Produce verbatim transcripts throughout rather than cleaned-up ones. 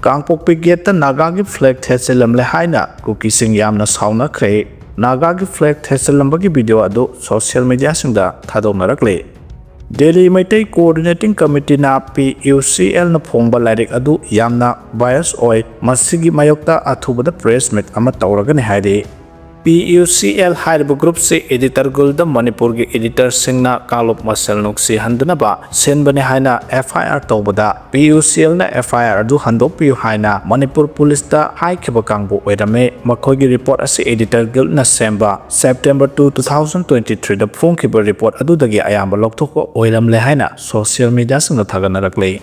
ꯀꯥꯡꯄꯣꯛꯄꯤ ꯒꯦꯠꯇ ꯅꯥꯒꯥꯒꯤ flag ꯊꯦꯠꯆꯤꯜꯂꯝꯂꯦ ꯍꯥꯏꯅ ꯀꯨꯀꯤꯁꯤꯡ ꯌꯥꯝꯅ ꯁꯥꯎꯅꯈ꯭ꯔꯦ꯫ ꯅꯥꯒꯥꯒꯤ flag ꯊꯦꯠꯆꯤꯜꯂꯝꯕꯒꯤ video ꯑꯗꯨ ꯁꯣꯁꯤꯌꯦꯜ ꯃꯤꯗꯤꯌꯥꯁꯤꯡꯗ ꯊꯥꯗꯣꯛꯅꯔꯛꯂꯤ꯫ ꯗꯦꯜꯂꯤ ꯃꯩꯇꯩ ꯀꯣꯑꯣꯔꯗꯤꯅꯦꯇꯤꯡ ꯀꯃꯤꯇꯤꯅ ꯄꯤ ꯌꯨ ꯁꯤ ꯑꯦꯜꯅ ꯐꯣꯡꯕ ꯂꯥꯏꯔꯤꯛ ꯑꯗꯨ ꯌꯥꯝꯅ ꯕꯥꯌꯁ ꯑꯣꯏ, ꯃꯁꯤꯒꯤ ꯃꯥꯌꯣꯛꯇ ꯑꯊꯨꯕꯗ ꯄ꯭ꯔꯦꯁ ꯃꯤꯠ ꯑꯃ ꯇꯧꯔꯒꯅꯤ ꯍꯥꯏꯔꯤ꯫ ꯄꯤ ꯌꯨ ꯁꯤ ꯑꯦꯜ ꯍꯥꯏꯔꯤꯕ ꯒ꯭ꯔꯨꯞꯁꯤ ꯑꯦꯗꯤꯇꯔ ꯒꯨꯜꯗ ꯃꯅꯤꯄꯨꯔꯒꯤ ꯑꯦꯗꯤꯇꯔꯁꯤꯡꯅ ꯀꯥꯡꯂꯨꯞ ꯃꯁꯦꯜ ꯅꯨꯡꯁꯤ ꯍꯟꯗꯅꯕ ꯁꯤꯟꯕꯅꯤ ꯍꯥꯏꯅ ꯑꯦꯐ ꯑꯥꯏ ꯑꯥꯔ ꯇꯧꯕꯗ, ꯄꯤ ꯌꯨ ꯁꯤ ꯑꯦꯜꯅ ꯑꯦꯐ ꯑꯥꯏ ꯑꯥꯔ ꯑꯗꯨ ꯍꯟꯗꯣꯛꯄꯤꯌꯨ ꯍꯥꯏꯅ ꯃꯅꯤꯄꯨꯔ ꯄꯨꯂꯤꯁꯇ ꯍꯥꯏꯈꯤꯕ ꯀꯥꯡꯕꯨ ꯑꯣꯏꯔꯝꯃꯤ꯫ ꯃꯈꯣꯏꯒꯤ ꯔꯤꯄꯣꯔꯠ ꯑꯁꯤ ꯑꯦꯗꯤꯇꯔ ꯒꯤꯜꯗꯅ ꯁꯦꯝꯕ September two, two thousand twenty ꯊ꯭ꯔꯤꯗ ꯐꯣꯡꯈꯤꯕ ꯔꯤꯄꯣꯔꯠ ꯑꯗꯨꯗꯒꯤ ꯑꯌꯥꯝꯕ ꯂꯧꯊꯣꯛꯄ ꯑꯣꯏꯔꯝꯂꯦ ꯍꯥꯏꯅ ꯁꯣꯁꯤꯌꯦꯜ ꯃꯤꯗꯤꯌꯥꯁꯤꯡꯗ ꯊꯥꯒꯠꯅꯔꯛꯂꯤ꯫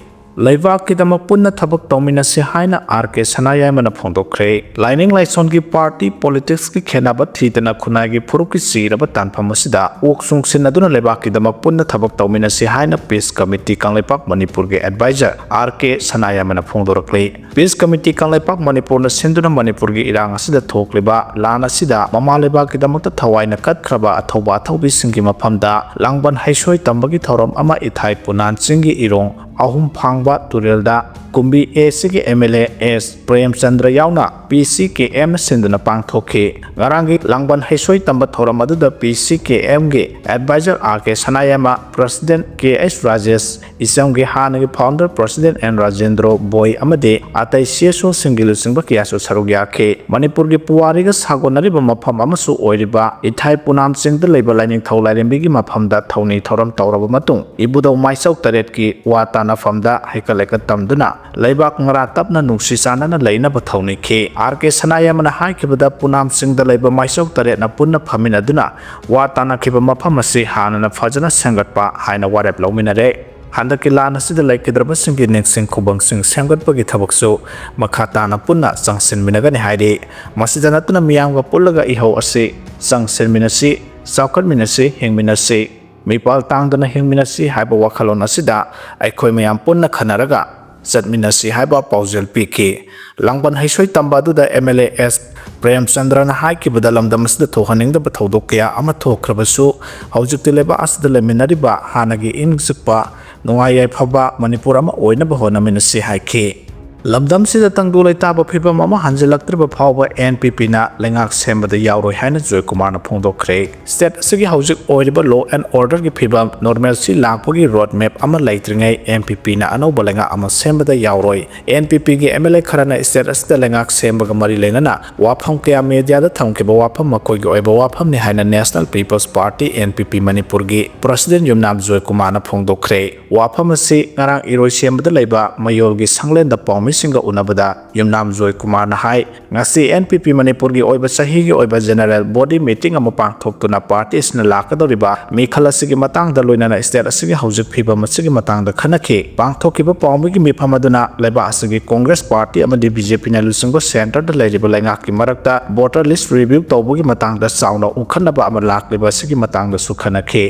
ꯂꯩꯕꯥꯛꯀꯤꯗꯃꯛ ꯄꯨꯟꯅ ꯊꯕꯛ ꯇꯧꯃꯤꯟꯅꯁꯤ ꯍꯥꯏꯅ ꯑꯥꯔ ꯀꯦ ꯁꯅꯥꯌꯥꯏꯃꯅ ꯐꯣꯡꯗꯣꯛꯈ꯭ꯔꯦ꯫ ꯂꯥꯏꯅꯤꯡ ꯂꯥꯏꯁꯣꯟꯒꯤ, ꯄꯥꯔꯇꯤ ꯄꯣꯂꯤꯇꯤꯛꯁꯀꯤ ꯈꯦꯠꯅꯕ ꯊꯤꯗꯅ ꯈꯨꯟꯅꯥꯏꯒꯤ ꯐꯨꯔꯨꯞꯀꯤ ꯆꯤꯔꯕ ꯇꯥꯟꯐꯝ ꯑꯁꯤꯗ ꯀꯣꯛ ꯆꯨꯡꯁꯤꯟꯅꯗꯨꯅ ꯂꯩꯕꯥꯛꯀꯤꯗꯃꯛ ꯄꯨꯟꯅ ꯊꯕꯛ ꯇꯧꯃꯤꯟꯅꯁꯤ ꯍꯥꯏꯅ ꯄꯤꯁ ꯀꯃꯤꯇꯤ ꯀꯪꯂꯩꯄꯥꯛ ꯃꯅꯤꯄꯨꯔꯒꯤ ꯑꯦꯗꯚꯥꯏꯖꯔ ꯑꯥꯔ ꯀꯦ ꯁꯅꯥꯌꯥꯏꯃꯅ ꯐꯣꯡꯗꯣꯔꯛꯂꯤ꯫ ꯄꯤꯁ ꯀꯃꯤꯇꯤ ꯀꯪꯂꯩꯄꯥꯛ ꯃꯅꯤꯄꯨꯔꯅ ꯁꯤꯟꯗꯨꯅ ꯃꯅꯤꯄꯨꯔꯒꯤ ꯏꯔꯥꯡ ꯑꯁꯤꯗ ꯊꯣꯛꯂꯤꯕ ꯂꯥꯟ ꯑꯁꯤꯗ ꯃꯃꯥ ꯂꯩꯕꯥꯛꯀꯤꯗꯃꯛꯇ ꯊꯋꯥꯏꯅ ꯀꯠꯈ꯭ꯔꯕ ꯑꯊꯧꯕ ꯑꯊꯧꯕꯤꯁꯤꯡꯒꯤ ꯃꯐꯝꯗ ꯂꯥꯡꯕꯟ ꯍꯩꯁꯣꯏ ꯇꯝꯕꯒꯤ ꯊꯧꯔꯝ ꯑꯃ ꯏꯊꯥꯏ ꯄꯨꯅꯥꯟ ꯆꯤꯡꯒꯤ ꯏꯔꯣꯡ ꯑꯍꯨꯝ ꯐꯥꯡꯕ ꯇꯨꯔꯦꯜꯗ ꯀꯨꯝꯕꯤ ꯑꯦ ꯁꯤꯒꯤ M L A S Premchandra ꯌꯥꯎꯅ ꯄꯤ ꯁꯤ ꯀꯦ ꯑꯦꯝꯅ ꯁꯤꯟꯗꯨꯅ ꯄꯥꯡꯊꯣꯛꯈꯤ꯫ ꯉꯔꯥꯡꯒꯤ ꯂꯥꯡꯕꯟ ꯍꯩꯁꯣꯏ ꯇꯝꯕ ꯊꯧꯔꯝ ꯑꯗꯨꯗ ꯄꯤ ꯁꯤ ꯀꯦ ꯑꯦꯝꯒꯤ ꯑꯦꯗꯚꯥꯏꯖꯔ ꯑꯥꯔ ꯀꯦ ꯁꯅꯥꯌꯥꯏꯃ, ꯄ꯭ꯔꯁꯤꯗꯦꯟꯠ ꯀꯦ ꯑꯩꯆ ꯔꯥꯖꯦꯁ, ꯏꯆꯝꯒꯤ ꯍꯥꯟꯅꯒꯤ ꯐꯥꯎꯟꯗꯔ ꯄ꯭ꯔꯁꯤꯗꯦꯟꯠ ꯑꯦꯟ ꯔꯥꯖꯦꯟꯗ꯭ꯔꯣ ꯕꯣꯏ ꯑꯃꯗꯤ ꯑꯇꯩ ꯁꯤ ꯑꯦꯁ ꯑꯣꯁꯤꯡꯒꯤ ꯂꯨꯆꯤꯡꯕ ꯀꯌꯥꯁꯨ ꯁꯔꯨꯛ ꯌꯥꯈꯤ꯫ ꯃꯅꯤꯄꯨꯔꯒꯤ ꯄꯨꯋꯥꯔꯤꯒ ꯁꯥꯒꯣꯟꯅꯔꯤꯕ ꯃꯐꯝ ꯑꯃꯁꯨ ꯑꯣꯏꯔꯤꯕ ꯏꯊꯥꯏ ꯄꯨꯅꯥꯝ ꯆꯤꯡꯗ ꯂꯩꯕ ꯂꯥꯏꯅꯤꯡꯊꯧ ꯂꯥꯏꯔꯦꯝꯕꯤꯒꯤ ꯃꯐꯝꯗ ꯊꯧꯅꯤ ꯊꯧꯔꯝ ꯇꯧꯔꯕ ꯃꯇꯨꯡ ꯏꯕꯨꯙꯧ ꯃꯥꯏꯆꯧ ꯇꯔꯦꯠꯀꯤ ꯋꯥ ꯇꯥꯅꯐꯝꯗ ꯍꯩꯀꯠ ꯂꯩꯀꯠ ꯇꯝꯗꯨꯅ ꯂꯩꯕꯥꯛ ꯉꯔꯥ ꯇꯞꯅ ꯅꯨꯡꯁꯤ ꯆꯥꯟꯅꯅ ꯂꯩꯅꯕ ꯊꯧꯅꯤꯈꯤ꯫ ꯑꯥꯔ ꯀꯦ ꯁꯅꯥꯌꯥꯏꯃꯅ ꯍꯥꯏꯈꯤꯕꯗ, ꯄꯨꯅꯥꯝ ꯆꯤꯡꯗ ꯂꯩꯕ ꯃꯥꯏꯆꯧ ꯇꯔꯦꯠꯅ ꯄꯨꯟꯅ ꯐꯝꯃꯤꯟꯅꯗꯨꯅ ꯋꯥ ꯇꯥꯅꯈꯤꯕ ꯃꯐꯝ ꯑꯁꯤ ꯍꯥꯟꯅꯅ ꯐꯖꯅ ꯁꯦꯝꯒꯠꯄ ꯍꯥꯏꯅ ꯋꯥꯔꯦꯞ ꯂꯧꯃꯤꯟꯅꯔꯦ꯫ ꯍꯟꯗꯛꯀꯤ ꯂꯥꯟ ꯑꯁꯤꯗ ꯂꯩꯈꯤꯗ꯭ꯔꯕꯁꯤꯡꯒꯤ ꯅꯤꯡꯁꯤꯡ ꯈꯨꯕꯝꯁꯤꯡ ꯁꯦꯝꯒꯠꯄꯒꯤ ꯊꯕꯛꯁꯨ ꯃꯈꯥ ꯇꯥꯅ ꯄꯨꯟꯅ ꯆꯪꯁꯤꯟꯃꯤꯟꯅꯒꯅꯤ ꯍꯥꯏꯔꯤ꯫ ꯃꯁꯤꯗ ꯅꯠꯇꯅ ꯃꯤꯌꯥꯝꯒ ꯄꯨꯜꯂꯒ ꯏꯍꯧ ꯑꯁꯤ ꯆꯪꯁꯤꯟꯃꯤꯟꯅꯁꯤ, ꯆꯥꯎꯈꯠꯃꯤꯟꯅꯁꯤ, ꯍꯤꯡꯃꯤꯟꯅꯁꯤ, ꯃꯤꯄꯥꯜ ꯇꯥꯡꯗꯅ ꯍꯤꯡꯃꯤꯟꯅꯁꯤ ꯍꯥꯏꯕ ꯋꯥꯈꯜꯂꯣꯟ ꯑꯁꯤꯗ ꯑꯩꯈꯣꯏ ꯃꯌꯥꯝ ꯄꯨꯟꯅ ꯈꯟꯅꯔꯒ ꯆꯠꯃꯤꯟꯅꯁꯤ ꯍꯥꯏꯕ ꯄꯥꯎꯖꯦꯜ ꯄꯤꯈꯤ꯫ ꯂꯥꯡꯕꯟ ꯍꯩꯁꯣꯏ ꯇꯝꯕ ꯑꯗꯨꯗ ꯑꯦꯝ ꯑꯦꯜ ꯑꯦ ꯑꯦꯁ ꯄ꯭ꯔꯦꯝꯆꯟꯗ꯭ꯔꯅ ꯍꯥꯏꯈꯤꯕꯗ, ꯂꯝꯗꯝ ꯑꯁꯤꯗ ꯊꯣꯛꯍꯟꯅꯤꯡꯗꯕ ꯊꯧꯗꯣꯛ ꯀꯌꯥ ꯑꯃ ꯊꯣꯛꯈ꯭ꯔꯕꯁꯨ, ꯍꯧꯖꯤꯛꯇꯤ ꯂꯩꯕꯥꯛ ꯑꯁꯤꯗ ꯂꯩꯃꯤꯟꯅꯔꯤꯕ ꯍꯥꯟꯅꯒꯤ ꯏꯪ ꯆꯤꯛꯄ, ꯅꯨꯡꯉꯥꯏ ꯌꯥꯏꯐꯕ ꯃꯅꯤꯄꯨꯔ ꯑꯃ ꯑꯣꯏꯅꯕ ꯍꯣꯠꯅꯃꯤꯟꯅꯁꯤ ꯍꯥꯏꯈꯤ꯫ ꯂꯝꯗꯝꯁꯤꯗ ꯇꯪꯗꯨ ꯂꯩꯇꯥꯕ ꯐꯤꯕꯝ ꯑꯃ ꯍꯟꯖꯤꯜꯂꯛꯇ꯭ꯔꯤꯕ ꯐꯥꯎꯕ ꯑꯦꯟ ꯄꯤ ꯄꯤꯅ ꯂꯩꯉꯥꯛ ꯁꯦꯝꯕꯗ ꯌꯥꯎꯔꯣꯏ ꯍꯥꯏꯅ ꯖꯣꯏꯀꯨꯃꯥꯔꯅ ꯐꯣꯡꯗꯣꯛꯈ꯭ꯔꯦ꯫ ꯁ꯭ꯇꯦꯠ ꯑꯁꯤꯒꯤ ꯍꯧꯖꯤꯛ ꯑꯣꯏꯔꯤꯕ law and orderꯒꯤ ꯐꯤꯕꯝ normalcy ꯂꯥꯛꯄꯒꯤ road map ꯑꯃ ꯂꯩꯇ꯭ꯔꯤꯉꯩ ꯑꯦꯟ ꯄꯤ ꯄꯤꯅ ꯑꯅꯧꯕ ꯂꯩꯉꯥꯛ ꯑꯃ ꯁꯦꯝꯕꯗ ꯌꯥꯎꯔꯣꯏ꯫ ꯑꯦꯟ ꯄꯤ ꯄꯤꯒꯤ ꯑꯦꯝ ꯑꯦꯜ ꯑꯦ ꯈꯔꯅ ꯁ꯭ꯇꯦꯠ ꯑꯁꯤꯗ ꯂꯩꯉꯥꯛ ꯁꯦꯝꯕꯒ ꯃꯔꯤ ꯂꯩꯅꯅ ꯋꯥꯐꯝ ꯀꯌꯥ ꯃꯦꯗꯤꯌꯥꯗ ꯊꯝꯈꯤꯕ ꯋꯥꯐꯝ ꯃꯈꯣꯏꯒꯤ ꯑꯣꯏꯕ ꯋꯥꯐꯝꯅꯤ ꯍꯥꯏꯅ National People's Party, N P P, ꯃꯅꯤꯄꯨꯔꯒꯤ president ꯌꯨꯝꯅꯥꯝ ꯖꯣꯏꯀꯨꯃꯥꯔꯅ ꯐꯣꯡꯗꯣꯛꯈ꯭ꯔꯦ꯫ ꯋꯥꯐꯝ ꯑꯁꯤ ꯉꯔꯥꯡ ꯏꯔꯣꯏꯁꯦꯝꯕꯗ ꯂꯩꯕ ꯃꯌꯣꯜꯒꯤ ꯁꯪꯂꯦꯟꯗ ꯄꯥꯎꯃꯤꯁꯤꯡꯒ ꯎꯅꯕꯗ ꯌꯨꯝꯅꯥꯝ ꯖꯣꯏꯀꯨꯃꯥꯔꯅ ꯍꯥꯏ, ꯉꯁꯤ ꯑꯦꯟ ꯄꯤ ꯄꯤ ꯃꯅꯤꯄꯨꯔꯒꯤ ꯑꯣꯏꯕ ꯆꯍꯤꯒꯤ ꯑꯣꯏꯕ general body meeting ꯑꯃ ꯄꯥꯡꯊꯣꯛꯇꯨꯅ party ꯑꯁꯤꯅ ꯂꯥꯛꯀꯗꯧꯔꯤꯕ ꯃꯤꯈꯜ ꯑꯁꯤꯒꯤ ꯃꯇꯥꯡꯗ ꯂꯣꯏꯅꯅ state ꯑꯁꯤꯒꯤ ꯍꯧꯖꯤꯛ ꯐꯤꯕꯝ ꯑꯁꯤꯒꯤ ꯃꯇꯥꯡꯗ ꯈꯟꯅꯈꯤ꯫ ꯄꯥꯡꯊꯣꯛꯈꯤꯕ ꯄꯥꯎꯃꯤꯒꯤ ꯃꯤꯐꯝ ꯑꯗꯨꯅ ꯂꯩꯕꯥꯛ ꯑꯁꯤꯒꯤ Congress party ꯑꯃꯗꯤ B J P ꯅ ꯂꯨꯆꯤꯡꯕ centre ꯗ ꯂꯩꯔꯤꯕ ꯂꯩꯉꯥꯛꯀꯤ ꯃꯔꯛꯇ voter list review ꯇꯧꯕꯒꯤ ꯃꯇꯥꯡꯗ ꯆꯥꯎꯅ ꯎꯈꯠꯅꯕ ꯑꯃ ꯂꯥꯛꯂꯤꯕ ꯑꯁꯤꯒꯤ ꯃꯇꯥꯡꯗꯁꯨ ꯈꯟꯅꯈꯤ꯫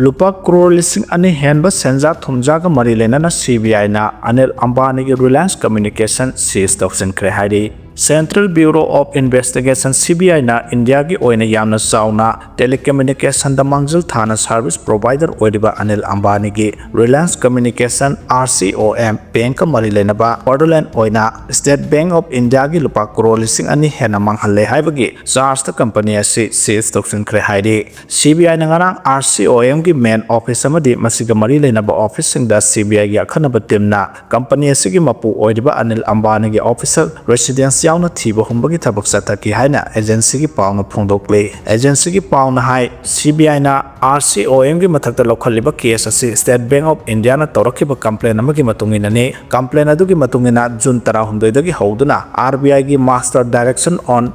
ꯂꯨꯄꯥ ꯀ꯭ꯔꯣꯔ ꯂꯤꯁꯤꯡ ꯑꯅꯤ ꯍꯦꯟꯕ ꯁꯦꯟꯖꯥ ꯊꯨꯝꯖꯥꯒ ꯃꯔꯤ ꯂꯩꯅꯅ C B I ꯅ ꯑꯅꯤꯜ ꯑꯝꯕꯥꯅꯤꯒꯤ Reliance Communication seize ꯇꯧꯁꯤꯟꯈ꯭ꯔꯦ ꯍꯥꯏꯔꯤ꯫ Central Bureau of Investigation, C B I ꯅ ꯏꯟꯗꯤꯌꯥꯒꯤ ꯑꯣꯏꯅ ꯌꯥꯝꯅ ꯆꯥꯎꯅ telecommunication ꯗ ꯃꯥꯡꯖꯤꯜ ꯊꯥꯅ service provider ꯑꯣꯏꯔꯤꯕ Anil ꯑꯝꯕꯥꯅꯤꯒꯤ Reliance Communication, R C O M, bank ꯀ ꯃꯔꯤ ꯂꯩꯅꯕ fraudulent ꯑꯣꯏꯅ State Bank of India ꯒꯤ ꯂꯨꯄꯥ ꯀ꯭ꯔꯣꯔ ꯂꯤꯁꯤꯡ ꯑꯅꯤ ꯍꯦꯟꯅ ꯃꯥꯡꯍꯜꯂꯦ ꯍꯥꯏꯕꯒꯤ charge ꯇ company ꯑꯁꯤ seize ꯇꯧꯁꯤꯟꯈ꯭ꯔꯦ ꯍꯥꯏꯔꯤ꯫ C B I ꯅ ꯉꯔꯥꯡ R C O M ꯒꯤ main office ꯑꯃꯗꯤ ꯃꯁꯤꯒ ꯃꯔꯤ ꯂꯩꯅꯕ office ꯁꯤꯡꯗ C B I ꯒꯤ ꯑꯈꯟꯅꯕ team ꯅ company ꯑꯁꯤꯒꯤ ꯃꯄꯨ ꯑꯣꯏꯔꯤꯕ ꯑꯅꯤꯜ ꯑꯝꯕꯥꯅꯤꯒꯤ official residence ꯌꯥꯎꯅ ꯊꯤꯕ ꯍꯨꯝꯕꯒꯤ ꯊꯕꯛ ꯆꯠꯊꯈꯤ ꯍꯥꯏꯅ agency ꯒꯤ ꯄꯥꯎꯅ ꯐꯣꯡꯗꯣꯛꯂꯤ꯫ Agency ꯒꯤ ꯄꯥꯎꯅ ꯍꯥꯏ, C B I ꯅ R C O M ꯒꯤ ꯃꯊꯛꯇ ꯂꯧꯈꯠꯂꯤꯕ case ꯑꯁꯤ State Bank of India ꯅ ꯇꯧꯔꯛꯈꯤꯕ complaint ꯑꯃꯒꯤ ꯃꯇꯨꯡ ꯏꯟꯅꯅꯤ꯫ Complaint ꯑꯗꯨꯒꯤ ꯃꯇꯨꯡ ꯏꯟꯅ June ꯇꯔꯥꯍꯨꯝꯗꯣꯏꯗꯒꯤ ꯍꯧꯗꯨꯅ R B I ꯒꯤ Master Direction on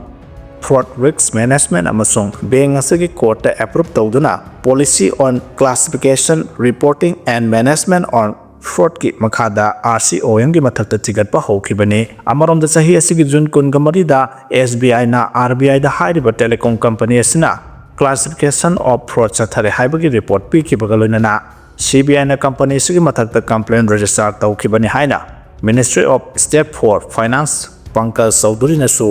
Fraud Risk Management ꯑꯃꯁꯨꯡ bank ꯑꯁꯤꯒꯤ court ꯇ approve ꯇꯧꯗꯨꯅ Policy on Classification, Reporting and Management on Fraud ꯀꯤ ꯃꯈꯥꯗ R C O M ꯒꯤ ꯃꯊꯛꯇ ꯊꯤꯒꯠꯄ ꯍꯧꯈꯤꯕꯅꯤ꯫ ꯑꯃꯔꯣꯝꯗ, ꯆꯍꯤ ꯑꯁꯤꯒꯤ June ꯀꯨꯟꯒ ꯃꯔꯤꯗ S B I ꯅ R B I ꯗ ꯍꯥꯏꯔꯤꯕ telecom company ꯑꯁꯤꯅ classification of fraud ꯆꯠꯊꯔꯦ ꯍꯥꯏꯕꯒꯤ report ꯄꯤꯈꯤꯕꯒ ꯂꯣꯏꯅꯅ C B I ꯅ company ꯑꯁꯤꯒꯤ ꯃꯊꯛꯇ complaint register ꯇꯧꯈꯤꯕꯅꯤ ꯍꯥꯏꯅ Ministry of State for Finance Pankaj ꯆꯧꯙꯨꯔꯤꯅꯁꯨ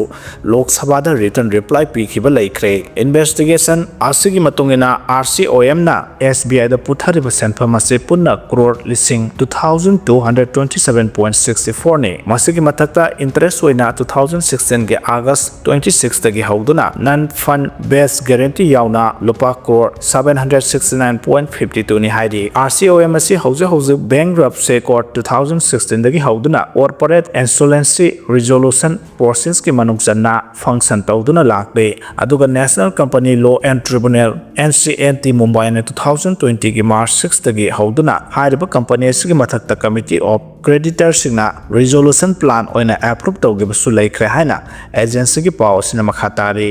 ꯂꯣꯛ ꯁꯚꯥꯗ written reply ꯄꯤꯈꯤꯕ ꯂꯩꯈ꯭ꯔꯦ꯫ Investigation ꯑꯁꯤꯒꯤ ꯃꯇꯨꯡ ꯏꯟꯅ, RCOM ꯅ SBI ꯗ ꯄꯨꯊꯔꯤꯕ ꯁꯦꯟꯐꯝ ꯑꯁꯤ ꯄꯨꯟꯅ ꯀ꯭ꯔꯣꯔ ꯂꯤꯁꯤꯡ two thousand two hundred twenty seven point sixty four ꯅꯤ꯫ ꯃꯁꯤꯒꯤ ꯃꯊꯛꯇ interest ꯑꯣꯏꯅ two thousand sixteen ꯒꯤ August twenty six ꯇꯒꯤ ꯍꯧꯗꯨꯅ non fund based guarantee ꯌꯥꯎꯅ ꯂꯨꯄꯥ crore seven hundred sixty nine point fifty two ꯅꯤ ꯍꯥꯏꯔꯤ꯫ RCOM ꯑꯁꯤ ꯍꯧꯖꯤꯛ ꯍꯧꯖꯤꯛ bankruptcy court two thousand sixteen ꯗꯒꯤ ꯍꯧꯗꯨꯅ corporate insolvency resolution process ꯀꯤ ꯃꯅꯨꯡ ꯆꯟꯅ function ꯇꯧꯗꯨꯅ ꯂꯥꯛꯂꯤ꯫ ꯑꯗꯨꯒ National Company Law and Tribunal, NCLT, ꯃꯨꯝꯕꯥꯏꯅ two thousand twenty ꯒꯤ March six ꯇꯒꯤ ꯍꯧꯗꯨꯅ ꯍꯥꯏꯔꯤꯕ company ꯑꯁꯤꯒꯤ ꯃꯊꯛꯇ Committee of Creditor ꯁꯤꯡꯅ resolution plan ꯑꯣꯏꯅ approve ꯇꯧꯈꯤꯕꯁꯨ ꯂꯩꯈ꯭ꯔꯦ ꯍꯥꯏꯅ agency ꯒꯤ ꯄꯥꯎ ꯑꯁꯤꯅ ꯃꯈꯥ ꯇꯥꯔꯤ꯫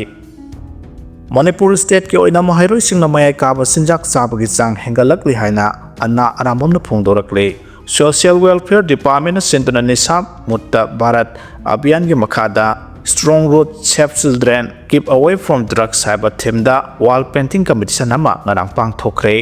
ꯃꯅꯤꯄꯨꯔ state ꯀꯤ ꯑꯣꯏꯅ ꯃꯍꯩꯔꯣꯏꯁꯤꯡꯅ ꯃꯌꯥꯏ ꯀꯥꯕ ꯆꯤꯟꯖꯥꯛ ꯆꯥꯕꯒꯤ ꯆꯥꯡ ꯍꯦꯟꯒꯠꯂꯛꯂꯤ ꯍꯥꯏꯅ ꯑꯅꯥ ꯑꯔꯥꯝꯕꯝꯅ ꯐꯣꯡꯗꯣꯔꯛꯂꯤ꯫ Social Welfare Department ꯅ ꯁꯤꯟꯗꯨꯅ ꯅꯤꯁꯥ ꯃꯨꯛꯇ ꯚꯥꯔꯠ ꯑꯚꯤꯌꯥꯟꯒꯤ ꯃꯈꯥꯗ Strong Road, Safe Children, Keep Away from Drugs ꯍꯥꯏꯕ theme ꯗ wall painting competition ꯑꯃ ꯉꯔꯥꯡ ꯄꯥꯡꯊꯣꯛꯈ꯭ꯔꯦ꯫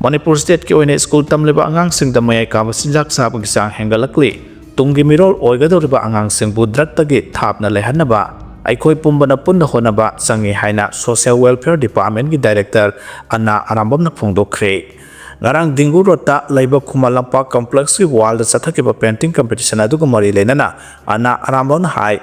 ꯃꯅꯤꯄꯨꯔ state ꯀꯤ ꯑꯣꯏꯅ school ꯇꯝꯂꯤꯕ ꯑꯉꯥꯡꯁꯤꯡꯗ ꯃꯌꯥꯏ ꯀꯥꯕ ꯆꯤꯟꯖꯥꯛ ꯆꯥꯕꯒꯤ ꯆꯥꯡ ꯍꯦꯟꯒꯠꯂꯛꯂꯤ꯫ ꯇꯨꯡꯒꯤ ꯃꯤꯔꯣꯜ ꯑꯣꯏꯒꯗꯧꯔꯤꯕ ꯑꯉꯥꯡꯁꯤꯡꯕꯨ drug ꯇꯒꯤ ꯊꯥꯞꯅ ꯂꯩꯍꯟꯅꯕ ꯑꯩꯈꯣꯏ ꯄꯨꯝꯕꯅ ꯄꯨꯟꯅ ꯍꯣꯠꯅꯕ ꯆꯪꯏ ꯍꯥꯏꯅ Social Welfare Department ꯀꯤ Director ꯑꯅꯥ ꯑꯔꯥꯝꯕꯝꯅ ꯐꯣꯡꯗꯣꯛꯈ꯭ꯔꯦ꯫ ꯉꯔꯥꯡ ꯗꯤꯡꯒꯨ ꯔꯣꯗꯇ ꯂꯩꯕ ꯈꯨꯃꯟ ꯂꯝꯄꯥꯛ complex ꯀꯤ wall ꯗ ꯆꯠꯊꯈꯤꯕ painting competition ꯑꯗꯨꯒ ꯃꯔꯤ ꯂꯩꯅꯅ ꯑꯅꯥ ꯑꯔꯥꯝꯕꯝꯅ ꯍꯥꯏ,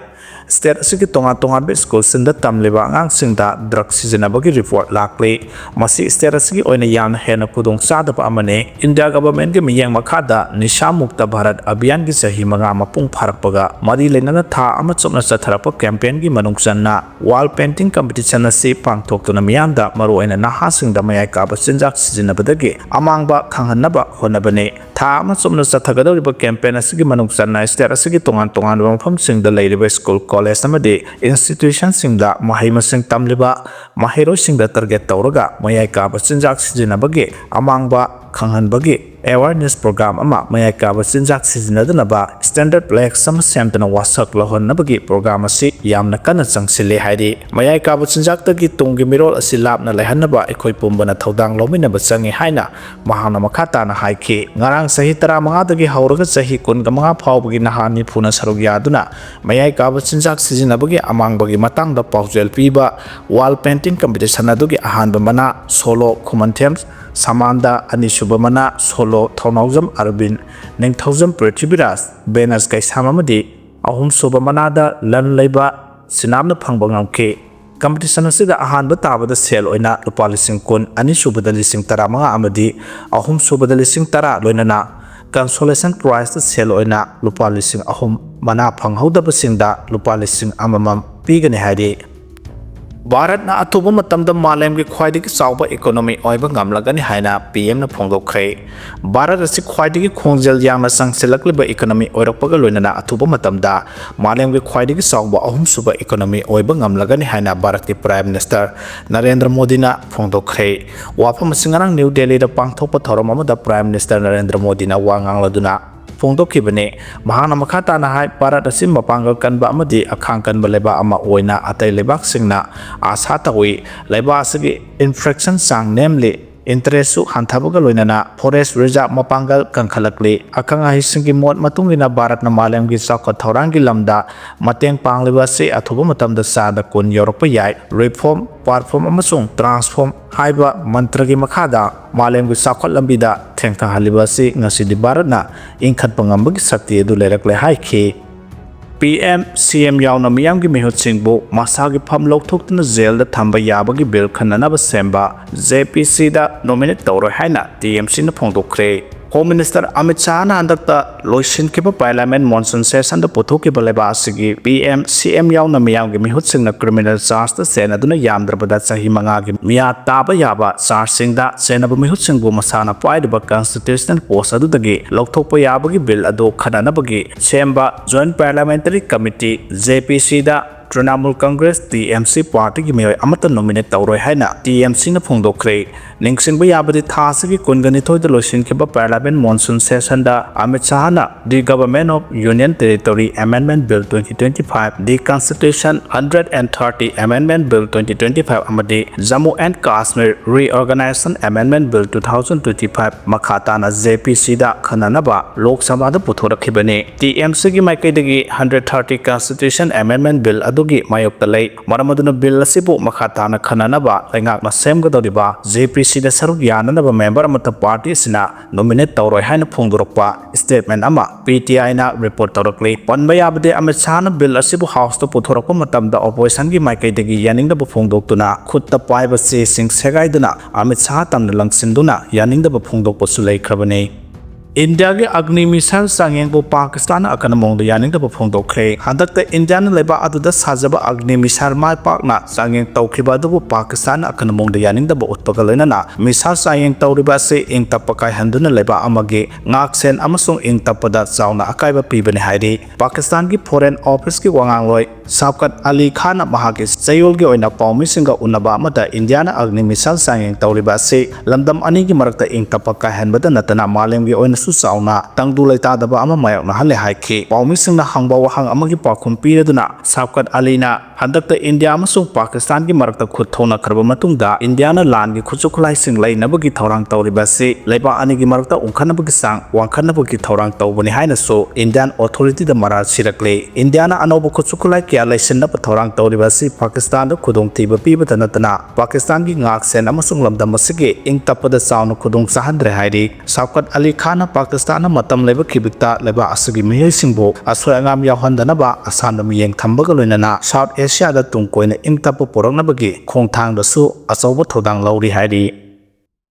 state ꯑꯁꯤꯒꯤ ꯇꯣꯉꯥꯟ ꯇꯣꯉꯥꯟꯕ school ꯁꯤꯡꯗ ꯇꯝꯂꯤꯕ ꯑꯉꯥꯡꯁꯤꯡꯗ drug ꯁꯤꯖꯤꯟꯅꯕꯒꯤ report ꯂꯥꯛꯂꯤ꯫ ꯃꯁꯤ state ꯑꯁꯤꯒꯤ ꯑꯣꯏꯅ ꯌꯥꯝꯅ ꯍꯦꯟꯅ ꯈꯨꯗꯣꯡ ꯆꯥꯗꯕ ꯑꯃꯅꯤ꯫ India government ꯀꯤ ꯃꯤꯠꯌꯦꯡ ꯃꯈꯥꯗ ꯅꯤꯁꯥ ꯃꯨꯛꯇ ꯚꯥꯔꯠ ꯑꯚꯤꯌꯥꯟꯒꯤ ꯆꯍꯤ ꯃꯉꯥ ꯃꯄꯨꯡ ꯐꯥꯔꯛꯄꯒ ꯃꯔꯤ ꯂꯩꯅꯅ ꯊꯥ ꯑꯃ ꯆꯨꯞꯅ ꯆꯠꯊꯔꯛꯄ campaign ꯒꯤ ꯃꯅꯨꯡ ꯆꯟꯅ wall painting competition ꯑꯁꯤ ꯄꯥꯡꯊꯣꯛꯇꯨꯅ ꯃꯤꯌꯥꯝꯗ, ꯃꯔꯨꯑꯣꯏꯅ ꯅꯍꯥꯁꯤꯡꯗ ꯃꯌꯥꯏ ꯀꯥꯕ ꯆꯤꯟꯖꯥꯛ ꯁꯤꯖꯤꯟꯅꯕꯗꯒꯤ ꯑꯃꯥꯡꯕ ꯈꯪꯍꯟꯅꯕ ꯍꯣꯠꯅꯕꯅꯤ꯫ ꯊꯥ ꯑꯃ ꯆꯨꯞꯅ ꯆꯠꯊꯒꯗꯧꯔꯤꯕ campaign ꯑꯁꯤꯒꯤ ꯃꯅꯨꯡ ꯆꯟꯅ state ꯑꯁꯤꯒꯤ ꯇꯣꯉꯥꯟ ꯇꯣꯉꯥꯟꯕ ꯃꯐꯝꯁꯤꯡꯗ ꯂꯩꯔꯤꯕ school, college ꯑꯃꯗꯤ institution ꯁꯤꯡꯗ ꯃꯍꯩ ꯃꯁꯤꯡ ꯇꯝꯂꯤꯕ ꯃꯍꯩꯔꯣꯏꯁꯤꯡꯗ target ꯇꯧꯔꯒ ꯃꯌꯥꯏ ꯀꯥꯕ ꯆꯤꯟꯖꯥꯛ ꯁꯤꯖꯤꯟꯅꯕꯒꯤ ꯑꯃꯥꯡꯕ ꯈꯪꯍꯟꯕꯒꯤ awareness program ꯑꯃ, ꯃꯌꯥꯏ ꯀꯥꯕ ꯆꯤꯟꯖꯥꯛ ꯁꯤꯖꯤꯟꯅꯗꯅꯕ standard pledge ꯑꯃ ꯁꯦꯝꯗꯨꯅ ꯋꯥꯁꯛ ꯂꯧꯍꯟꯅꯕꯒꯤ program ꯑꯁꯤ ꯌꯥꯝꯅ ꯀꯟꯅ ꯆꯪꯁꯤꯜꯂꯤ ꯍꯥꯏꯔꯤ꯫ ꯃꯌꯥꯏ ꯀꯥꯕ ꯆꯤꯟꯖꯥꯛꯇꯒꯤ ꯇꯨꯡꯒꯤ ꯃꯤꯔꯣꯜ ꯑꯁꯤ ꯂꯥꯞꯅ ꯂꯩꯍꯟꯅꯕ ꯑꯩꯈꯣꯏ ꯄꯨꯝꯕꯅ ꯊꯧꯗꯥꯡ ꯂꯧꯃꯤꯟꯅꯕ ꯆꯪꯏ ꯍꯥꯏꯅ ꯃꯍꯥꯛꯅ ꯃꯈꯥ ꯇꯥꯅ ꯍꯥꯏꯈꯤ꯫ ꯉꯔꯥꯡ ꯆꯍꯤ ꯇꯔꯥꯃꯉꯥꯗꯒꯤ ꯍꯧꯔꯒ ꯆꯍꯤ ꯀꯨꯟꯃꯉꯥ ꯐꯥꯎꯕꯒꯤ ꯅꯍꯥ ꯅꯤꯐꯨꯅ ꯁꯔꯨꯛ ꯌꯥꯗꯨꯅ ꯃꯌꯥꯏ ꯀꯥꯕ ꯆꯤꯟꯖꯥꯛ ꯁꯤꯖꯤꯟꯅꯕꯒꯤ ꯑꯃꯥꯡꯕꯒꯤ ꯃꯇꯥꯡꯗ ꯄꯥꯎꯖꯦꯜ ꯄꯤꯕ wall painting competition ꯑꯗꯨꯒꯤ ꯑꯍꯥꯟꯕ ꯃꯅꯥ ꯁꯣꯂꯣ ꯈꯨꯃꯟꯊꯦꯝ ꯁꯃꯥꯟꯗ, ꯑꯅꯤꯁꯨꯕ ꯃꯅꯥ ꯁꯣꯂꯣ ꯊꯧꯅꯥꯎꯖꯝ ꯑꯔꯕꯤꯟ, ꯅꯤꯡꯊꯧꯖꯝ ꯄ꯭ꯔꯤꯊꯤꯕꯤꯔꯥꯖ, ꯕꯦꯅꯁ ꯀꯩꯁꯥꯝ ꯑꯃꯗꯤ ꯑꯍꯨꯝꯁꯨꯕ ꯃꯅꯥꯗ ꯂꯟ ꯂꯩꯕ ꯁꯤꯅꯥꯝꯅ ꯐꯪꯕ ꯉꯝꯈꯤ꯫ Competition ꯑꯁꯤꯗ ꯑꯍꯥꯟꯕ ꯇꯥꯕꯗ ꯁꯦꯜ ꯑꯣꯏꯅ ꯂꯨꯄꯥ ꯂꯤꯁꯤꯡ ꯀꯨꯟ, ꯑꯅꯤꯁꯨꯕꯗ ꯂꯤꯁꯤꯡ ꯇꯔꯥꯃꯉꯥ ꯑꯃꯗꯤ ꯑꯍꯨꯝꯁꯨꯕꯗ ꯂꯤꯁꯤꯡ ꯇꯔꯥ, ꯂꯣꯏꯅꯅ consolation prizeꯇ ꯁꯦꯜ ꯑꯣꯏꯅ ꯂꯨꯄꯥ ꯂꯤꯁꯤꯡ ꯑꯍꯨꯝ, ꯃꯅꯥ ꯐꯪꯍꯧꯗꯕꯁꯤꯡꯗ ꯂꯨꯄꯥ ꯂꯤꯁꯤꯡ ꯑꯃꯃꯝ ꯄꯤꯒꯅꯤ ꯍꯥꯏꯔꯤ꯫ ꯚꯥꯔꯠꯅ ꯑꯊꯨꯕ ꯃꯇꯝꯗ ꯃꯥꯂꯦꯝꯒꯤ ꯈ꯭ꯋꯥꯏꯗꯒꯤ ꯆꯥꯎꯕ economy ꯑꯣꯏꯕ ꯉꯝꯂꯒꯅꯤ ꯍꯥꯏꯅ P Mꯅ ꯐꯣꯡꯗꯣꯛꯈ꯭ꯔꯦ꯫ ꯚꯥꯔꯠ ꯑꯁꯤ ꯈ꯭ꯋꯥꯏꯗꯒꯤ ꯈꯣꯡꯖꯦꯜ ꯌꯥꯡꯅ ꯆꯪꯁꯤꯜꯂꯛꯂꯤꯕ economy ꯑꯣꯏꯔꯛꯄꯒ ꯂꯣꯏꯅꯅ ꯑꯊꯨꯕ ꯃꯇꯝꯗ ꯃꯥꯂꯦꯝꯒꯤ ꯈ꯭ꯋꯥꯏꯗꯒꯤ ꯆꯥꯎꯕ ꯑꯍꯨꯝꯁꯨꯕ economy ꯑꯣꯏꯕ ꯉꯝꯂꯒꯅꯤ ꯍꯥꯏꯅ ꯚꯥꯔꯠꯀꯤ Prime Minister ꯅꯔꯦꯟꯗ꯭ꯔ ꯃꯣꯗꯤꯅ ꯐꯣꯡꯗꯣꯛꯈ꯭ꯔꯦ꯫ ꯋꯥꯐꯝ ꯑꯁꯤ ꯉꯔꯥꯡ ꯅ꯭ꯌꯨ ꯗꯦꯜꯂꯤꯗ ꯄꯥꯡꯊꯣꯛꯄ ꯊꯧꯔꯝ ꯑꯃꯗ Prime Minister ꯅꯔꯦꯟꯗ꯭ꯔ ꯃꯣꯗꯤꯅ ꯋꯥ ꯉꯥꯡꯂꯗꯨꯅ ꯐꯣꯡꯗꯣꯛꯈꯤꯕꯅꯤ꯫ ꯃꯍꯥꯛꯅ ꯃꯈꯥ ꯇꯥꯅ ꯍꯥꯏ, ꯚꯥꯔꯠ ꯑꯁꯤ ꯃꯄꯥꯡꯒꯜ ꯀꯟꯕ ꯑꯃꯗꯤ ꯑꯈꯥꯡ ꯀꯟꯕ ꯂꯩꯕꯥꯛ ꯑꯃ ꯑꯣꯏꯅ ꯑꯇꯩ ꯂꯩꯕꯥꯛꯁꯤꯡꯅ ꯑꯥꯁꯥ ꯇꯧꯏ꯫ ꯂꯩꯕꯥꯛ ꯑꯁꯤꯒꯤ inflation ꯆꯥꯡ ꯅꯦꯝꯂꯤ, interestꯁꯨ ꯍꯟꯊꯕꯒ ꯂꯣꯏꯅꯅ forest reserve ꯃꯄꯥꯡꯒꯜ ꯀꯟꯈꯠꯂꯛꯂꯤ꯫ ꯑꯈꯪ ꯑꯍꯩꯁꯤꯡꯒꯤ ꯃꯣꯠ ꯃꯇꯨꯡ ꯏꯟꯅ ꯚꯥꯔꯠꯅ ꯃꯥꯂꯦꯝꯒꯤ ꯆꯥꯎꯈꯠ ꯊꯧꯔꯥꯡꯒꯤ ꯂꯝꯗ ꯃꯇꯦꯡ ꯄꯥꯡꯂꯤꯕ ꯑꯁꯤ ꯑꯊꯨꯕ ꯃꯇꯝꯗ ꯆꯥꯗ ꯀꯨꯟ ꯌꯧꯔꯛꯄ ꯌꯥꯏ꯫ Reform, perform ꯑꯃꯁꯨꯡ transform ꯍꯥꯏꯕ ꯃꯟꯇ꯭ꯔꯒꯤ ꯃꯈꯥꯗ ꯃꯥꯂꯦꯝꯒꯤ ꯆꯥꯎꯈꯠ ꯂꯝꯕꯤꯗ ꯊꯦꯡꯊꯍꯜꯂꯤꯕ ꯑꯁꯤ ꯉꯁꯤꯗꯤ ꯚꯥꯔꯠꯅ ꯏꯟꯈꯠꯄ ꯉꯝꯕꯒꯤ ꯁꯛꯇꯤ ꯑꯗꯨ ꯂꯩꯔꯛꯂꯦ ꯍꯥꯏꯈꯤ꯫ P M, C M ꯌꯥꯎꯅ ꯃꯤꯌꯥꯝꯒꯤ ꯃꯤꯍꯨꯠꯁꯤꯡꯕꯨ ꯃꯁꯥꯒꯤ ꯐꯝ ꯂꯧꯊꯣꯛꯇꯨꯅ ꯖꯦꯜꯗ ꯊꯝꯕ ꯌꯥꯕꯒꯤ ꯕꯤꯜ ꯈꯟꯅꯅꯕ ꯁꯦꯝꯕ J P Cꯗ nominate ꯇꯧꯔꯣꯏ ꯍꯥꯏꯅ T M Cꯅ ꯐꯣꯡꯗꯣꯛꯈ꯭ꯔꯦ꯫ Home Minister Amit ꯁꯥꯍꯅ ꯍꯟꯗꯛꯇ ꯂꯣꯏꯁꯤꯟꯈꯤꯕ Parliament monsoon sessionꯗ ꯄꯨꯊꯣꯛꯈꯤꯕ ꯂꯩꯕꯥꯛ ꯑꯁꯤꯒꯤ P M, C M ꯌꯥꯎꯅ ꯃꯤꯌꯥꯝꯒꯤ ꯃꯤꯍꯨꯠꯁꯤꯡꯅ criminal chargeꯇ ꯆꯦꯟꯅꯗꯨꯅ ꯌꯥꯝꯗ꯭ꯔꯕꯗ ꯆꯍꯤ ꯃꯉꯥꯒꯤ ꯃꯤꯌꯥ ꯇꯥꯕ ꯌꯥꯕ chargeꯁꯤꯡꯗ ꯆꯦꯟꯅꯕ ꯃꯤꯍꯨꯠꯁꯤꯡꯕꯨ ꯃꯁꯥꯅ ꯄꯥꯏꯔꯤꯕ constitutional post ꯑꯗꯨꯗꯒꯤ ꯂꯧꯊꯣꯛꯄ ꯌꯥꯕꯒꯤ ꯕꯤꯜ ꯑꯗꯨ ꯈꯟꯅꯅꯕꯒꯤ ꯁꯦꯝꯕ Joint Parliamentary Committee, J P Cꯗ Trinamool Congress, T M C, party ꯒꯤ ꯃꯤꯑꯣꯏ ꯑꯃꯠꯇ nominate ꯇꯧꯔꯣꯏ ꯍꯥꯏꯅ T M C ꯅ ꯐꯣꯡꯗꯣꯛꯈ꯭ꯔꯦ꯫ ꯅꯤꯡꯁꯤꯡꯕ ꯌꯥꯕꯗꯤ, ꯊꯥ ꯑꯁꯤꯒꯤ ꯀꯨꯟꯒꯅꯤꯊꯣꯏꯗ ꯂꯣꯏꯁꯤꯟꯈꯤꯕ Parliament monsoon session the Amit ꯁꯥꯍꯅ The Government of Union Territory Amendment Bill twenty twenty-five, The Constitution hundred and thirty Amendment Bill twenty twenty-five ꯑꯃꯗꯤ Jammu and Kashmir Reorganization Amendment Bill two thousand twenty-five ꯃꯈꯥ ꯇꯥꯅ J P C ꯗ ꯈꯟꯅꯅꯕ ꯂꯣꯛ ꯁꯚꯥꯗ ꯄꯨꯊꯣꯔꯛꯈꯤꯕꯅꯤ꯫ T M C ꯒꯤ ꯃꯥꯏꯀꯩꯗꯒꯤ hundred thirty Constitution Amendment Bill ꯑꯗꯨꯒꯤ ꯃꯥꯌꯣꯛꯇ ꯂꯩ꯫ ꯃꯔꯝ ꯑꯗꯨꯅ bill ꯑꯁꯤꯕꯨ ꯃꯈꯥ ꯇꯥꯅ ꯈꯟꯅꯅꯕ ꯂꯩꯉꯥꯛꯅ ꯁꯦꯝꯒꯗꯧꯔꯤꯕ J P C ꯗ ꯁꯔꯨꯛ ꯌꯥꯅꯅꯕ member ꯑꯃꯠꯇ party ꯑꯁꯤꯅ nominate ꯇꯧꯔꯣꯏ ꯍꯥꯏꯅ ꯐꯣꯡꯗꯣꯔꯛꯄ statement ꯑꯃ P T I ꯅ report ꯇꯧꯔꯛꯂꯤ꯫ ꯄꯟꯕ ꯌꯥꯕꯗꯤ, ꯑꯃꯤꯠ ꯁꯥꯍꯅ bill ꯑꯁꯤꯕꯨ House ꯇ ꯄꯨꯊꯣꯔꯛꯄ ꯃꯇꯝꯗ opposition ꯒꯤ ꯃꯥꯏꯀꯩꯗꯒꯤ ꯌꯥꯅꯤꯡꯗꯕ ꯐꯣꯡꯗꯣꯛꯇꯨꯅ ꯈꯨꯠꯇ ꯄꯥꯏꯕ ꯆꯦꯁꯤꯡ ꯁꯦꯒꯥꯏꯗꯨꯅ ꯑꯃꯤꯠ ꯁꯥꯍ ꯇꯝꯅ ꯂꯪꯁꯤꯟꯗꯨꯅ ꯌꯥꯅꯤꯡꯗꯕ ꯐꯣꯡꯗꯣꯛꯄꯁꯨ ꯂꯩꯈ꯭ꯔꯕꯅꯤ꯫ ꯏꯟꯗꯤꯌꯥꯒꯤ Agni missile ꯆꯥꯡꯌꯦꯡꯕꯨ ꯄꯥꯀꯤꯁꯇꯥꯟꯅ ꯑꯀꯟꯕ ꯃꯑꯣꯡꯗ ꯌꯥꯅꯤꯡꯗꯕ ꯐꯣꯡꯗꯣꯛꯈ꯭ꯔꯦ꯫ ꯍꯟꯗꯛꯇ ꯏꯟꯗꯤꯌꯥꯅ ꯂꯩꯕꯥꯛ ꯑꯗꯨꯗ ꯁꯥꯖꯕ Agni missile ꯃꯥꯏ ꯄꯥꯛꯅ ꯆꯥꯡꯌꯦꯡ ꯇꯧꯈꯤꯕ ꯑꯗꯨꯕꯨ ꯄꯥꯀꯤꯁꯇꯥꯟꯅ ꯑꯀꯟꯕ ꯃꯑꯣꯡꯗ ꯌꯥꯅꯤꯡꯗꯕ ꯎꯠꯄꯒ ꯂꯣꯏꯅꯅ missile ꯆꯥꯡꯌꯦꯡ ꯇꯧꯔꯤꯕ ꯑꯁꯤ ꯏꯪ ꯇꯞꯄ ꯀꯥꯏꯍꯟꯗꯨꯅ ꯂꯩꯕꯥꯛ ꯑꯃꯒꯤ ꯉꯥꯛꯁꯦꯟ ꯑꯃꯁꯨꯡ ꯏꯪ ꯇꯞꯄꯗ ꯆꯥꯎꯅ ꯑꯀꯥꯏꯕ ꯄꯤꯕꯅꯤ ꯍꯥꯏꯔꯤ꯫ ꯄꯥꯀꯤꯁꯇꯥꯟꯒꯤ Foreign Office ꯀꯤ ꯋꯥꯉꯥꯡꯂꯣꯏ ꯁꯥꯐꯀꯠ ꯑꯂꯤ ꯈꯥꯟꯅ ꯃꯍꯥꯛꯀꯤ ꯆꯌꯣꯜꯒꯤ ꯑꯣꯏꯅ ꯄꯥꯎꯃꯤꯁꯤꯡꯒ ꯎꯅꯕ ꯑꯃꯗ ꯏꯟꯗꯤꯌꯥꯅ Agni missile ꯆꯥꯡꯌꯦꯡ ꯇꯧꯔꯤꯕ ꯑꯁꯤ ꯂꯝꯗꯝ ꯑꯅꯤꯒꯤ ꯃꯔꯛꯇ ꯏꯪ ꯇꯞꯄ ꯀꯥꯏꯍꯟꯕꯗ ꯅꯠꯇꯅ ꯃꯥꯂꯦꯝꯒꯤ ꯑꯣꯏꯅꯁꯨ ꯆꯥꯎꯅ ꯇꯪꯗꯨ ꯂꯩꯇꯥꯗꯕ ꯑꯃ ꯃꯥꯌꯣꯛꯅꯍꯜꯂꯦ ꯍꯥꯏꯈꯤ꯫ ꯄꯥꯎꯃꯤꯁꯤꯡꯅ ꯍꯪꯕ ꯋꯥꯍꯪ ꯑꯃꯒꯤ ꯄꯥꯎꯈꯨꯝ ꯄꯤꯔꯗꯨꯅ ꯁꯥꯐꯀꯠ ꯑꯂꯤꯅ ꯍꯟꯗꯛꯇ ꯏꯟꯗꯤꯌꯥ ꯑꯃꯁꯨꯡ ꯄꯥꯀꯤꯁꯇꯥꯟꯒꯤ ꯃꯔꯛꯇ ꯈꯨꯠ ꯊꯣꯛꯅꯈ꯭ꯔꯕ ꯃꯇꯨꯡꯗ ꯏꯟꯗꯤꯌꯥꯅ ꯂꯥꯟꯒꯤ ꯈꯨꯠꯁꯨ ꯈꯨꯠꯂꯥꯏꯁꯤꯡ ꯂꯩꯅꯕꯒꯤ ꯊꯧꯔꯥꯡ ꯇꯧꯔꯤꯕ ꯑꯁꯤ ꯂꯩꯕꯥꯛ ꯑꯅꯤꯒꯤ ꯃꯔꯛꯇ ꯎꯪꯈꯠꯅꯕꯒꯤ ꯆꯥꯡ ꯋꯥꯡꯈꯠꯅꯕꯒꯤ ꯊꯧꯔꯥꯡ ꯇꯧꯕꯅꯤ ꯍꯥꯏꯅꯁꯨ Indian authority ꯗ ꯃꯔꯥꯜ ꯁꯤꯔꯛꯂꯤ꯫ ꯏꯟꯗꯤꯌꯥꯅ ꯑꯅꯧꯕ ꯈꯨꯠꯁꯨ ꯈꯨꯠꯂꯥꯏ ꯀꯌꯥ ꯂꯩꯁꯤꯟꯅꯕ ꯊꯧꯔꯥꯡ ꯇꯧꯔꯤꯕ ꯑꯁꯤ ꯄꯥꯀꯤꯁꯇꯥꯟꯗ ꯈꯨꯗꯣꯡꯊꯤꯕ ꯄꯤꯕꯇ ꯅꯠꯇꯅ ꯄꯥꯀꯤꯁꯇꯥꯟꯒꯤ ꯉꯥꯛꯁꯦꯟ ꯑꯃꯁꯨꯡ ꯂꯝꯗꯝ ꯑꯁꯤꯒꯤ ꯏꯪ ꯇꯞꯄꯗ ꯆꯥꯎꯅ ꯈꯨꯗꯣꯡ ꯆꯥꯍꯟꯗ꯭ꯔꯦ ꯍꯥꯏꯔꯤ꯫ ꯁꯥꯐꯀꯠ ꯑꯂꯤ ꯈꯥꯟꯅ ꯄꯥꯀꯤꯁꯇꯥꯟꯅ ꯃꯇꯝ ꯂꯩꯕ ꯈꯤꯕꯤꯛꯇ ꯂꯩꯕꯥꯛ ꯑꯁꯤꯒꯤ ꯃꯤꯑꯣꯏꯁꯤꯡꯕꯨ ꯑꯁꯣꯏ ꯑꯉꯥꯝ ꯌꯥꯎꯍꯟꯗꯅꯕ ꯑꯁꯥꯟꯕ ꯃꯤꯠꯌꯦꯡ ꯊꯝꯕꯒ ꯂꯣꯏꯅꯅ South Asia ꯗ ꯇꯨꯡ ꯀꯣꯏꯅ ꯏꯪ ꯇꯞꯄ ꯄꯨꯔꯛꯅꯕꯒꯤ ꯈꯣꯡꯊꯥꯡꯗꯁꯨ ꯑꯆꯧꯕ ꯊꯧꯗꯥꯡ ꯂꯧꯔꯤ ꯍꯥꯏꯔꯤ꯫